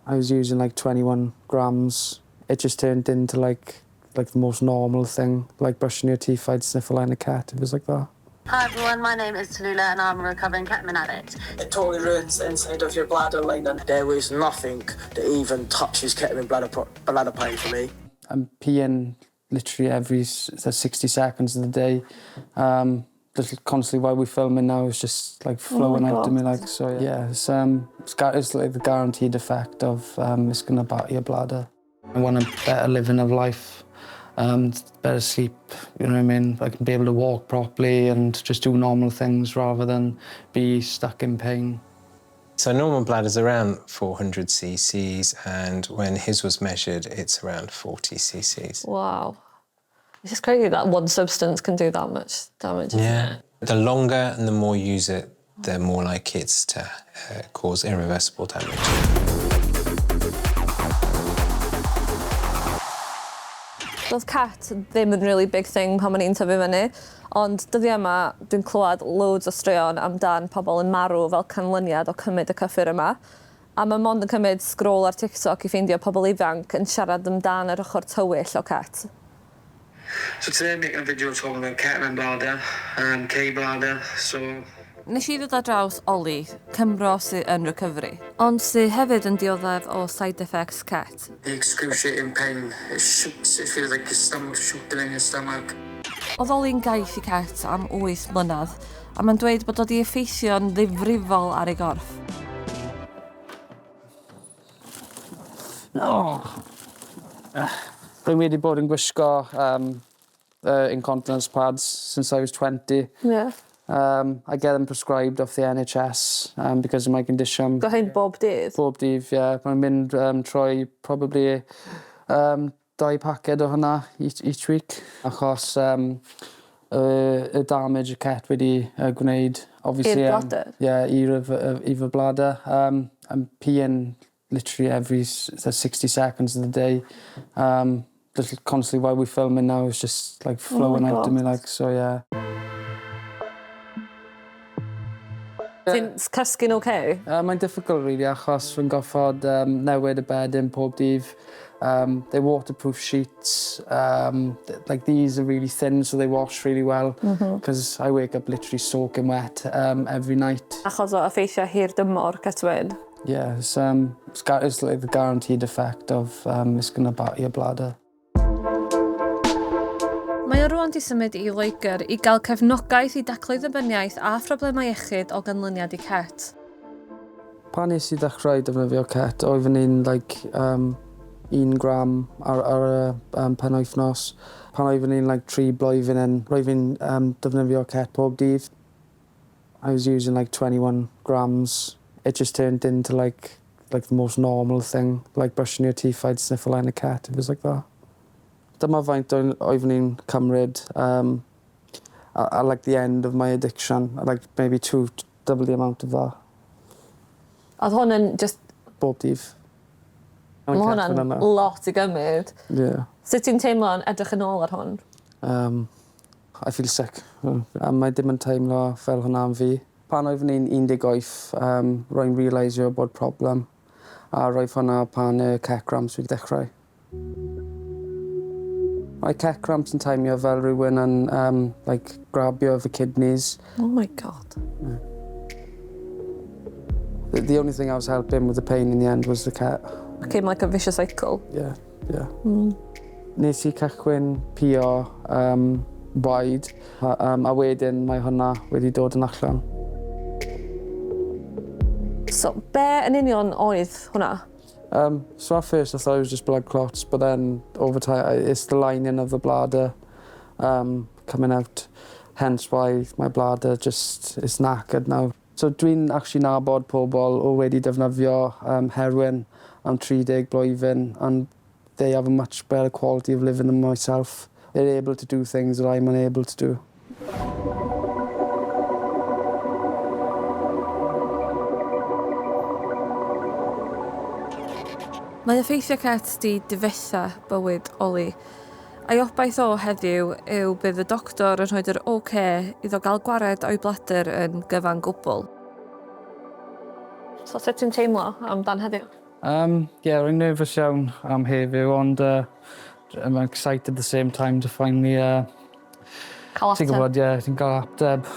I was using like 21 grams. It just turned into like like the most normal thing, like brushing your teeth, I'd sniff a line of ket, it was like that. Hi everyone, my name is Tallulah and I'm a recovering ketamine addict. It totally ruins the inside of your bladder lining. There is nothing that even touches ketamine bladder pain for me. I'm peeing literally every 60 seconds of the day. Just constantly while we're filming now, it's just like flowing out of me like, so yeah. It's like the guaranteed effect of it's going to batter your bladder. I want a better living of life, better sleep, you know what I mean? I can be able to walk properly and just do normal things rather than be stuck in pain. So normal bladder's around 400 cc's, and when his was measured, it's around 40 cc's. Wow. It's just crazy that one substance can do that much damage, isn't Yeah. it? The longer and the more you use it, the more likely it's to cause irreversible damage. Doedd ket ddim yn really big thing pan o'n i'n tyfu fyny, ond dyddiau yma dwi'n clywed loads o straeon amdan pobl yn marw fel canlyniad o cymryd y cyffur yma. A mae mond yn cymryd scroll ar TikTok i ffeindio pobl ifanc yn siarad amdan yr ochr tywyll o ket. So today I'm making a video talking about ketamine bladder and K bladder, so... Nes i ddod ar draws Oli, Cymro sydd yn recovery, ond sydd hefyd yn dioddef o side effects ket. The excruciating pain, it shoots, it feels like your stomach shooting in your stomach. Oedd Oli'n gaeth i ket am 8 mlynedd, a mae'n dweud bod o 'di effeithio'n ddifrifol ar ei gorff. Oh. Rwy'n wedi bod yn gwisgo incontinence pads since I was 20. I get them prescribed off the NHS because of my condition. Go hyn bob dydd? Bob dydd, ie. Mae'n mynd trwy probably 2 paced o hwnna each week. Achos y damage y ket wedi gwneud. Obviously, I'r bladder? Yeah, i fy bladder. I'm peeing literally every 60 seconds of the day. Just constantly while we're filming now, it's just like flowing Oh my out of me, God. like, so yeah. Ti'n cysgu'n okay? Mae'n difficult really, achos fi'n goffod newid y bedyn pob dydd. They're waterproof sheets. Like these are really thin, so they wash really well. Because I wake up literally soaking wet every night. Achos o effeithiau hir dymor, ketamine? Yeah, it's like the guaranteed effect of it's going to batter your bladder. Mae o rŵan 'di symud i Loegr i gael cefnogaeth i daclu ddibyniaeth a phroblemau iechyd o ganlyniad i ket. Pan nes i ddechrau defnyddio ket, oeddwn i'n 1 gram ar y penwythnos. Pan oeddwn i'n like, 3 blwyddyn yn, roedd fi'n defnyddio ket pob dydd. I was using like 21 grams. It just turned into like the most normal thing, like brushing your teeth, I'd sniff a line of ket, it was like that. Dyma faint oeddwn i'n cymryd at like the end of my addiction, like maybe two, double the amount of that. Oedd hwn yn just... Bob dydd. Mae hwnna'n lot i gymryd. Yeah. Sut ti'n teimlo yn edrych yn ôl ar hwn? I feel sick. A mae dim yn teimlo fel hwnna am fi. Pan oeddwn i'n 18, rwy'n realisio bod problem. A roedd hwnna pan y ket cramps wedi dechrau. Mae ket cramps yn teimlo fel rhywun yn like, grabio fy kidneys. Oh my God. Yeah. The only thing I was helping with the pain in the end was the ket. It came like a vicious cycle. Yeah, yeah. Nes i cychwyn pio waed, a wedyn mae hwnna wedi dod yn allan. So, be yn union oedd hwnna? So at first I thought it was just blood clots, but then over time it's the lining of the bladder coming out. Hence why my bladder just is knackered now. So dwi'n actually nabod pobl o wedi defnyddio heroin am 30 blwyddyn, and they have a much better quality of living than myself. They're able to do things that I'm unable to do. Mae effeithiau ket di difetha bywyd Oli. A'i obaith o heddiw yw bydd y doctor yn rhoi'r OK iddo gael gwared o'i bladder yn gyfan gwbl. So sut ti'n teimlo amdan heddiw? Yeah, rwy'n nervous iawn am heddiw, ond I'm excited at the same time to finally Cael Ti'n ateb. gwybod, ie, ti'n cael ateb.